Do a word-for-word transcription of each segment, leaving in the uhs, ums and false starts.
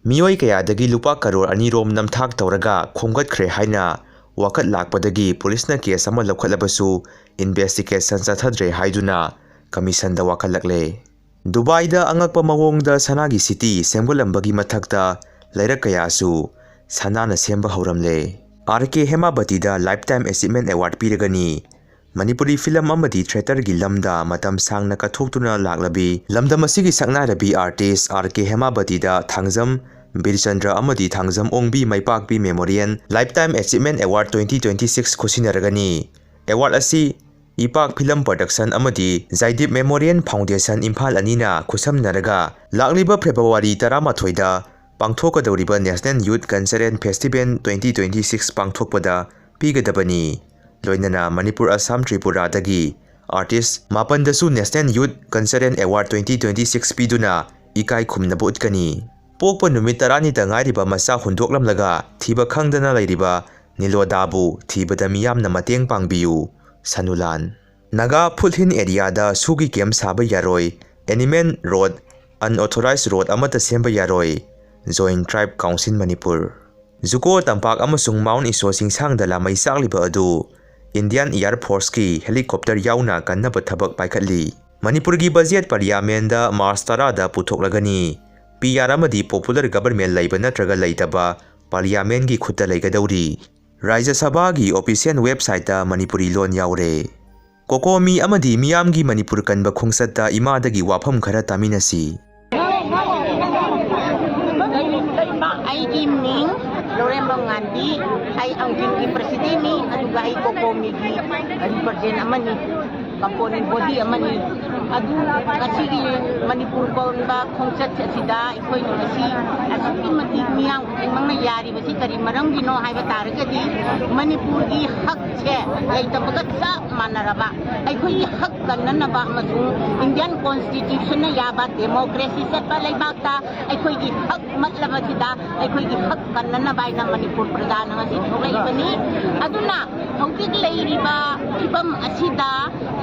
ꯃꯤꯑꯣꯏ ꯀꯌꯥꯗꯒꯤ ꯂꯨꯄꯥ ꯀꯔꯣꯔ ꯑꯅꯤ ꯔꯣꯝ ꯅꯝꯊꯥꯛ ꯇꯧꯔꯒ ꯈꯣꯝꯒꯠꯈ꯭ꯔꯦ ꯍꯥꯏꯅ ꯋꯥꯀꯠ ꯂꯥꯛꯄꯗꯒꯤ ꯄꯨꯂꯤꯁꯅ ꯀꯦꯁ ꯑꯃ ꯂꯧꯈꯠꯂꯕꯁꯨ ꯏꯟꯚꯦꯁꯇꯤꯒꯦꯁꯟ ꯆꯠꯊꯗ꯭ꯔꯦ ꯍꯥꯏꯗꯨꯅ ꯀꯃꯤꯁꯟꯗ ꯋꯥꯀꯠꯂꯛꯂꯦ꯫ ꯗꯨꯕꯥꯏꯗ ꯑꯉꯛꯄ ꯃꯑꯣꯡꯗ ꯁꯅꯥꯒꯤ ꯁꯤꯇꯤ ꯁꯦꯝꯒꯠꯂꯝꯕꯒꯤ ꯃꯊꯛꯇ ꯂꯩꯔꯛ ꯀꯌꯥꯁꯨ ꯁꯅꯥꯅ ꯁꯦꯝꯕ ꯍꯧꯔꯝꯂꯦ꯫ ꯑꯥꯔ ꯀꯦ ꯍꯦꯃꯥꯕꯇꯤꯗ ꯂꯥꯏꯐ ꯇꯥꯏꯝ ꯑꯦꯆꯤꯞꯃꯦꯟ ꯑꯦꯋꯥꯔꯗ ꯄꯤꯔꯒꯅꯤ꯫ ꯃꯅꯤꯄꯨꯔꯤ ꯐꯤꯂꯝ ꯑꯃꯗꯤ ꯊꯤꯌꯦꯇꯔꯒꯤ ꯂꯝꯗ ꯃꯇꯝ ꯁꯥꯡꯅ ꯀꯠꯊꯣꯛꯇꯨꯅ ꯂꯥꯛꯂꯕꯤ ꯂꯝꯗꯝ ꯑꯁꯤꯒꯤ ꯁꯛꯅꯥꯏꯔꯕꯤ ꯑꯥꯔꯇꯤꯁ ꯑꯥꯔ ꯀꯦ ꯍꯦꯃꯥꯕꯇꯤꯗ ꯊꯥꯡꯖꯝ ꯕꯤꯔꯆꯟꯗ꯭ꯔ ꯑꯃꯗꯤ Thangjam Ongbi Maipakpi memorial lifetime ꯑꯦꯆꯤꯞꯃꯦꯟ ꯑꯦꯋꯥꯔꯗ ꯇ꯭ꯋꯦꯟꯇꯤ ꯇ꯭ꯋꯦꯟꯇꯤ ꯁꯤꯛꯁ ꯈꯨꯠꯁꯤꯟꯅꯔꯒꯅꯤ꯫ ꯑꯦꯋꯥꯔꯗ ꯑꯁꯤ ꯏꯄꯥꯛ ꯐꯤꯂꯝ ꯄ꯭ꯔꯗꯛꯁꯟ ꯑꯃꯗꯤ ꯖꯥꯏꯗꯤꯞ ꯃꯦꯃꯣꯔꯤꯌꯦꯜ ꯐꯥꯎꯟꯗꯦꯁꯟ ꯏꯝꯐꯥꯜ ꯑꯅꯤꯅ ꯈꯨꯠꯁꯝꯅꯔꯒ ꯂꯥꯛꯂꯤꯕ ꯐꯦꯕ꯭ꯔꯨꯋꯥꯔꯤ ꯇꯔꯥꯃꯥꯊꯣꯏꯗ ꯄꯥꯡꯊꯣꯛꯀꯗꯧꯔꯤꯕ national youth cultural festival twenty twenty six ꯄꯥꯡꯊꯣꯛꯄꯗ ꯄꯤꯒꯗꯕꯅꯤ꯫ ꯂꯣꯏꯅꯅ ꯃꯅꯤꯄꯨꯔ, ꯑꯁꯥꯝ, ꯇ꯭ꯔꯤꯄꯨꯔꯥꯗꯒꯤ ꯑꯥꯔꯇꯤꯁ ꯃꯥꯄꯟꯗꯁꯨ national youth cultural award twenty twenty six ꯄꯤꯗꯨꯅ ꯏꯀꯥꯏ ꯈꯨꯝꯅꯕ ꯎꯠꯀꯅꯤ꯫ ꯄꯣꯛꯄ ꯅꯨꯃꯤꯠ ꯇꯔꯥꯅꯤꯇ ꯉꯥꯏꯔꯤꯕ ꯃꯆꯥ ꯍꯨꯟꯗꯣꯛꯂꯝꯂꯒ ꯊꯤꯕ ꯈꯪꯗꯅ ꯂꯩꯔꯤꯕ ꯅꯤꯂꯣꯗꯥꯕꯨ ꯊꯤꯕꯗ ꯃꯤꯌꯥꯝꯅ ꯃꯇꯦꯡ ꯄꯥꯡꯕꯤꯌꯨ꯫ ꯁꯅꯨꯂꯥꯟ꯫ ꯅꯥꯒꯥ ꯐꯨꯠꯍꯤꯟ ꯑꯦꯔꯤꯌꯥꯗ ꯁꯨꯒꯤ ꯀꯦꯝꯞ ꯁꯥꯕ ꯌꯥꯔꯣꯏ, ꯑꯦꯅꯤꯃꯦꯜ ꯔꯣꯗ, ꯑꯟꯑꯣꯊꯣꯔꯥꯏꯖ ꯔꯣꯗ ꯑꯃꯠꯇ ꯁꯦꯝꯕ ꯌꯥꯔꯣꯏ, ꯖꯣꯏꯟꯠ ꯇ꯭ꯔꯥꯏꯕ ꯀꯥꯎꯟꯁꯤꯜ ꯃꯅꯤꯄꯨꯔ꯫ ꯖꯨꯀꯣ ꯇꯝꯄꯥꯛ ꯑꯃꯁꯨꯡ ꯃꯥꯎꯟꯠ ꯏꯁꯣ ꯆꯤꯡꯁꯥꯡꯗ ꯂꯥꯃꯩ ꯆꯥꯛꯂꯤꯕ ꯑꯗꯨ ꯏꯟꯗꯤꯌꯥꯟ ꯑꯦꯌꯔ ꯐꯣꯔꯁꯀꯤ ꯍꯦꯂꯤꯀꯣꯞꯇꯔ ꯌꯥꯎꯅ ꯀꯟꯅꯕ ꯊꯕꯛ ꯄꯥꯏꯈꯠꯂꯤ꯫ ꯃꯅꯤꯄꯨꯔꯒꯤ ꯕꯖꯦꯠ ꯄꯥꯔꯂꯤꯌꯥꯃꯦꯟꯗ ꯃꯥꯔꯆ ꯇꯔꯥꯗ ꯄꯨꯊꯣꯛꯂꯒꯅꯤ꯫ ꯄꯤ ꯑꯥꯔ ꯑꯃꯗꯤ ꯄꯣꯄꯨꯂꯔ ꯒꯕꯔꯃꯦꯟ ꯂꯩꯕ ꯅꯠꯇ꯭ꯔꯒ ꯂꯩꯇꯕ ꯄꯥꯔꯂꯤꯌꯥꯃꯦꯟꯒꯤ ꯈꯨꯠꯇ ꯂꯩꯒꯗꯧꯔꯤ꯫ ꯔꯥꯖ꯭ꯌ ꯁꯚꯥꯒꯤ ꯑꯣꯐꯤꯁꯤꯌꯦꯜ ꯋꯦꯕꯁꯥꯏꯠꯇ ꯃꯅꯤꯄꯨꯔꯤ ꯂꯣꯟ ꯌꯥꯎꯔꯦ꯫ ꯀꯣꯀꯣꯃꯤ ꯑꯃꯗꯤ ꯃꯤꯌꯥꯝꯒꯤ ꯃꯅꯤꯄꯨꯔ ꯀꯟꯕ ꯈꯣꯡꯆꯠꯇ ꯏꯃꯥꯗꯒꯤ ꯋꯥꯐꯝ ꯈꯔ ꯇꯥꯃꯤꯟꯅꯁꯤ꯫ ꯑꯩꯒꯤ ꯃꯤꯡ ꯂꯧꯔꯦꯝꯕꯝ ꯉꯥꯟꯕꯤ, ꯑꯩ ꯑꯪꯒꯤꯝꯒꯤ ꯄ꯭ꯔꯁꯤꯗꯦꯟꯅꯤ, ꯑꯗꯨꯒ ꯑꯩ ꯀꯣꯀꯣꯃꯤꯒꯤ ꯔꯤꯄ꯭ꯔꯖꯦꯟ ꯑꯃꯅꯤ, ꯀꯝꯄꯣꯅꯦꯟ ꯕꯣꯗꯤ ꯑꯃꯅꯤ꯫ ꯑꯗꯨ ꯉꯁꯤꯒꯤ ꯃꯅꯤꯄꯨꯔ ꯀꯣꯟꯕ ꯈꯣꯡꯆꯠ ꯑꯁꯤꯗ ꯑꯩꯈꯣꯏꯅ ꯉꯁꯤ ꯑꯁꯨꯛꯀꯤ ꯃꯇꯤꯛ ꯃꯤꯌꯥꯝ ꯈꯨꯗꯤꯡꯃꯛꯅ ꯌꯥꯔꯤꯕꯁꯤ ꯀꯔꯤ ꯃꯔꯝꯒꯤꯅꯣ ꯍꯥꯏꯕ ꯇꯥꯔꯒꯗꯤ, ꯃꯅꯤꯄꯨꯔꯒꯤ ꯍꯛꯁꯦ ꯂꯩꯇꯕꯒ ꯆꯞ ꯃꯥꯟꯅꯔꯕ, ꯑꯩꯈꯣꯏꯒꯤ ꯍꯛ ꯀꯟꯅꯅꯕ ꯑꯃꯁꯨꯡ ꯏꯟꯗꯤꯌꯥꯟ ꯀꯣꯟꯁꯇꯤꯇ꯭ꯌꯨꯁꯟꯅ ꯌꯥꯕ ꯗꯦꯃꯣꯀ꯭ꯔꯦꯁꯤ ꯆꯠꯄ ꯂꯩꯕꯥꯛꯇ ꯑꯩꯈꯣꯏꯒꯤ ꯍꯛ ꯃꯠꯂꯕꯁꯤꯗ ꯑꯩꯈꯣꯏꯒꯤ ꯍꯛ ꯀꯟꯅꯅꯕ ꯍꯥꯏꯅ ꯃꯅꯤꯄꯨꯔ ꯄ꯭ꯔꯖꯥꯅ ꯉꯁꯤ ꯊꯣꯛꯂꯛꯏꯕꯅꯤ꯫ ꯑꯗꯨꯅ ꯍꯧꯖꯤꯛ ꯂꯩꯔꯤꯕ ꯐꯤꯕꯝ ꯑꯁꯤꯗ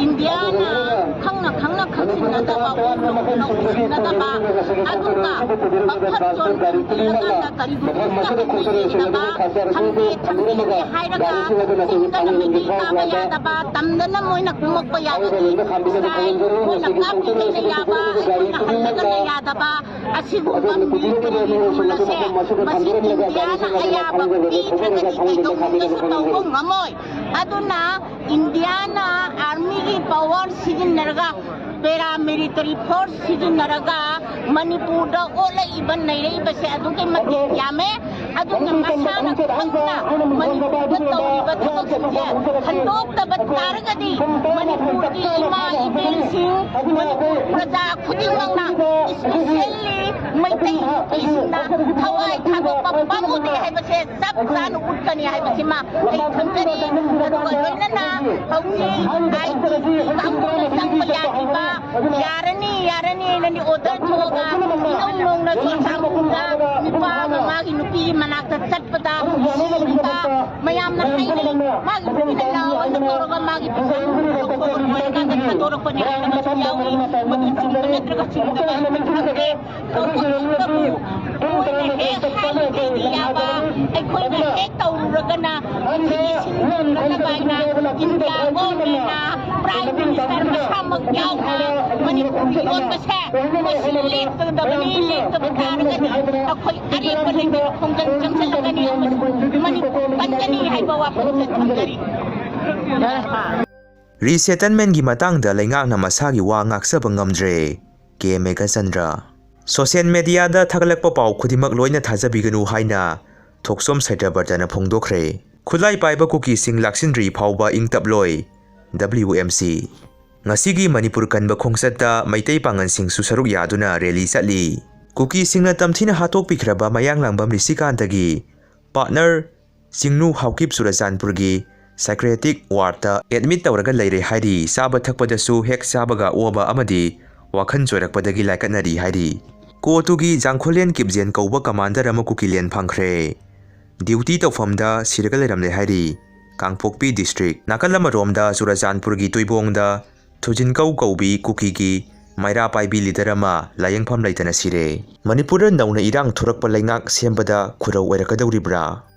ꯏꯟꯗꯤꯌꯥꯅ ꯈꯪꯅ ꯈꯪꯅ ꯈꯪꯁꯤꯟꯅꯗꯕ, ꯎ ꯂꯧꯁꯤꯟꯅꯗꯕ, ꯑꯗꯨꯒ ꯕꯐꯔ ꯖꯣꯟ ꯊꯝꯕꯤꯔꯀꯥꯟꯗ ꯀꯔꯤꯒꯨꯝꯕ ꯈꯪꯗꯦ ꯊꯝꯕꯤꯗꯦ ꯍꯥꯏꯔꯒ ꯆꯤꯡꯗꯅ ꯃꯤꯇꯤꯡ ꯀꯥꯕ ꯌꯥꯗꯕ, ꯇꯝꯗꯅ ꯃꯣꯏꯅ ꯀꯨꯝꯃꯛꯄ ꯌꯥꯕꯒꯤ ꯁ꯭ꯇꯥꯏꯜ, ꯃꯣꯏꯅ ꯀꯥꯞꯄꯤꯉꯩꯗ ꯌꯥꯕ, ꯑꯩꯈꯣꯏꯅ ꯍꯜꯂꯒꯅ ꯌꯥꯗꯕ, ꯑꯁꯤꯒꯨꯝꯕ ꯃꯤꯂꯤꯇꯔꯤ ꯔꯨꯜ ꯑꯁꯦ ꯃꯁꯤ ꯏꯟꯗꯤꯌꯥꯅ ꯑꯌꯥꯕ ꯄꯤꯗ꯭ꯔꯒꯗꯤ ꯀꯩꯗꯧꯅꯨꯡꯗꯁꯨ ꯇꯧꯕ ꯉꯝꯃꯣꯏ꯫ ꯑꯗꯨꯅ ꯏꯟꯗꯤꯌꯥꯅ ꯑꯥꯔꯃꯤꯒꯤ ꯄꯋꯥꯔ ꯁꯤꯖꯤꯟꯅꯔꯒ, ꯄꯦꯔꯥꯃꯤꯂꯤꯇꯔꯤ ꯐꯣꯔꯁ ꯁꯤꯖꯤꯟꯅꯔꯒ ꯃꯅꯤꯄꯨꯔꯗ ꯑꯣꯠꯂꯛꯏꯕ ꯅꯩꯔꯛꯏꯕꯁꯦ ꯑꯗꯨꯛꯀꯤ ꯃꯇꯤꯛ ꯌꯥꯝꯃꯦ꯫ ꯑꯗꯨꯅ ꯃꯁꯥꯅ ꯈꯪꯅ ꯃꯅꯤꯄꯨꯔꯗ ꯇꯧꯔꯤꯕ ꯊꯕꯛꯁꯤꯡꯁꯦ ꯈꯟꯗꯣꯛꯇꯕ ꯇꯥꯔꯒꯗꯤ ꯃꯅꯤꯄꯨꯔꯒꯤ ꯏꯃꯥ ꯏꯕꯦꯟꯁꯤꯡ, ꯃꯅꯤꯄꯨꯔ ꯄ꯭ꯔꯖꯥ ꯈꯨꯗꯤꯡꯃꯛꯅ, especially ꯃꯩꯇꯩ ꯅꯨꯄꯤꯁꯤꯡꯅ ꯊꯋꯥꯏ ꯊꯥꯗꯣꯛꯄ ꯄꯥꯝꯃꯨꯗꯦ ꯍꯥꯏꯕꯁꯦ ꯆꯞ ꯆꯥꯅ ꯎꯠꯀꯅꯤ ꯍꯥꯏꯕꯁꯤꯃ ꯑꯩ ꯈꯪꯖꯔꯤ꯫ ꯑꯗꯨꯒ ꯂꯣꯏꯅꯅ ꯍꯧꯖꯤꯛ ITC ꯀꯥꯡꯕꯨꯅ ꯆꯪꯕ ꯌꯥꯈꯤꯕ, ꯌꯥꯔꯅꯤ, ꯌꯥꯔꯅꯤ ꯍꯥꯏꯅꯗꯤ order ꯊꯣꯛꯑꯒ ꯏꯅꯧ ꯅꯧꯅ ꯆꯨꯔꯆꯥꯟꯄꯨꯔꯗ ꯅꯨꯄꯥ ꯑꯃ ꯃꯥꯒꯤ ꯅꯨꯄꯤꯒꯤ ꯃꯅꯥꯛꯇ ꯆꯠꯄꯗ ꯁꯤꯈꯤꯕ ꯃꯌꯥꯝꯅ ꯍꯥꯏꯅꯩ, ꯃꯥꯒꯤ ꯅꯨꯄꯤꯅ ꯂꯥꯎ ꯍꯥꯏꯅ ꯀꯧꯔꯒ ꯃꯥꯒꯤ ꯄꯩꯁꯥ ꯂꯧꯔꯒ ꯂꯣꯏꯔꯀꯥꯟꯗ ꯊꯥꯗꯣꯔꯛꯄꯅꯤ ꯍꯥꯏꯕꯁꯨ ꯌꯥꯎꯏ꯫ ꯃꯗꯨ ꯆꯨꯝꯕ ꯅꯠꯇ꯭ꯔꯒ ꯆꯨꯝꯗꯕ ꯈꯪꯗꯦ꯫ ꯇꯧꯕ ꯉꯝꯕꯕꯨ ꯃꯣꯏꯅ ꯍꯦꯛ ꯍꯥꯏꯔꯒꯗꯤ ꯌꯥꯕ, ꯑꯩꯈꯣꯏꯅ ꯍꯦꯛ ꯇꯧꯔꯨꯔꯒꯅ ꯃꯁꯤꯒꯤ ꯁꯤꯟ ꯊꯨꯡꯅꯅꯕ ꯍꯥꯏꯅ ꯏꯟꯗꯤꯌꯥ ꯒꯣꯔꯃꯦꯟꯅ ꯄ꯭ꯔꯥꯏꯝ ꯃꯤꯅꯤꯁꯇꯔ ꯃꯁꯥꯃꯛ ꯌꯥꯎꯅ ꯃꯅꯤꯄꯨꯔꯒꯤ ꯌꯣꯟꯕꯁꯦ ꯃꯁꯤ ꯂꯦꯞꯀꯗꯕꯅꯤ, ꯂꯦꯞꯇꯕ ꯇꯥꯔꯒꯗꯤ ꯑꯩꯈꯣꯏ ꯑꯔꯦꯞꯄ ꯂꯩꯇꯅ ꯈꯣꯡꯖꯪ ꯆꯪꯁꯤꯜꯂꯛꯀꯅꯤ ꯑꯃꯁꯨꯡ ꯃꯅꯤꯄꯨꯔ ꯀꯟꯒꯅꯤ ꯍꯥꯏꯕ ꯋꯥꯐꯝꯁꯦ ꯊꯝꯖꯔꯤ꯫ Resettlementꯀꯤ ꯃꯇꯥꯡꯗ ꯂꯩꯉꯥꯛꯅ ꯃꯁꯥꯒꯤ ꯋꯥ ꯉꯥꯛꯆꯕ ꯉꯝꯗ꯭ꯔꯦ꯫ ꯀꯦ ꯃꯦꯘꯆꯟꯗ꯭ꯔ꯫ Social mediaꯗ ꯊꯥꯒꯠꯂꯛꯄ ꯄꯥꯎ ꯈꯨꯗꯤꯡꯃꯛ ꯂꯣꯏꯅ ꯊꯥꯖꯕꯤꯒꯅꯨ ꯍꯥꯏꯅ ꯊꯣꯛꯆꯣꯝ ꯁꯇ꯭ꯌꯕ꯭ꯔꯇꯅ ꯐꯣꯡꯗꯣꯛꯈ꯭ꯔꯦ꯫ ꯈꯨꯠꯂꯥꯏ ꯄꯥꯏꯕ ꯀꯨꯀꯤꯁꯤꯡ ꯂꯥꯛꯁꯤꯟꯗ꯭ꯔꯤ ꯐꯥꯎꯕ ꯏꯪ ꯇꯞꯂꯣꯏ꯫ WMC꯫ ꯉꯁꯤꯒꯤ ꯃꯅꯤꯄꯨꯔ ꯀꯟꯕ ꯈꯣꯡꯆꯠꯇ ꯃꯩꯇꯩ ꯄꯥꯉꯜꯁꯤꯡꯁꯨ ꯁꯔꯨꯛ ꯌꯥꯗꯨꯅ rally ꯆꯠꯂꯤ꯫ ꯀꯨꯀꯤꯁꯤꯡꯅ ꯇꯝꯊꯤꯅ ꯍꯥꯠꯇꯣꯛꯄꯤꯈ꯭ꯔꯕ ꯃꯌꯥꯡꯂꯥꯡꯕꯝ ꯔꯤꯁꯤꯀꯥꯟꯇꯒꯤ ꯄꯥꯔꯠꯅꯔ ꯆꯤꯡꯅꯨ ꯍꯥꯎꯀꯤꯞ ꯆꯨꯔꯆꯥꯟꯄꯨꯔꯒꯤ ꯁꯥꯏꯀ꯭ꯔꯦꯇꯤꯛ ꯋꯥꯔꯗꯇ ꯑꯦꯗꯃꯤꯠ ꯇꯧꯔꯒ ꯂꯩꯔꯦ ꯍꯥꯏꯔꯤ꯫ ꯆꯥꯕ ꯊꯛꯄꯗꯁꯨ ꯍꯦꯛ ꯆꯥꯕꯒ ꯑꯣꯕ ꯑꯃꯗꯤ ꯋꯥꯈꯜ ꯆꯣꯏꯔꯛꯄꯗꯒꯤ ꯂꯥꯏꯀꯠꯅꯔꯤ ꯍꯥꯏꯔꯤ꯫ ꯀꯣ ꯇꯨꯒꯤ ꯖꯥꯡꯈꯣꯂꯦꯟ ꯀꯤꯞꯖꯦꯟ ꯀꯧꯕ ꯀꯃꯥꯟꯗꯔ ꯑꯃ ꯀꯨꯀꯤꯂꯦꯟ ꯐꯪꯈ꯭ꯔꯦ꯫ ꯗ꯭ꯌꯨꯇꯤ ꯇꯧꯐꯝꯗ ꯁꯤꯔꯒ ꯂꯩꯔꯝꯂꯦ ꯍꯥꯏꯔꯤ꯫ ꯀꯥꯡꯄꯣꯛꯄꯤ ꯗꯤꯁꯇ꯭ꯔꯤꯛ꯫ ꯅꯥꯀꯜ ꯑꯃꯔꯣꯝꯗ ꯆꯨꯔꯆꯥꯟꯄꯨꯔꯒꯤ ꯇꯨꯏꯕꯣꯡꯗ ꯊꯨꯖꯤꯟꯀꯧ ꯀꯧꯕꯤ ꯀꯨꯀꯤꯒꯤ ꯃꯩꯔꯥ ꯄꯥꯏꯕꯤ ꯂꯤꯗꯔ ꯑꯃ ꯂꯥꯌꯦꯡꯐꯝ ꯂꯩꯇꯅ ꯁꯤꯔꯦ꯫ ꯃꯅꯤꯄꯨꯔꯗ ꯅꯧꯅ ꯏꯔꯥꯡ ꯊꯣꯔꯛꯄ ꯂꯩꯉꯥꯛ ꯁꯦꯝꯕꯗ ꯈꯨꯔꯧ ꯑꯣꯏꯔꯛꯀꯗꯧꯔꯤꯕ꯭ꯔꯥ?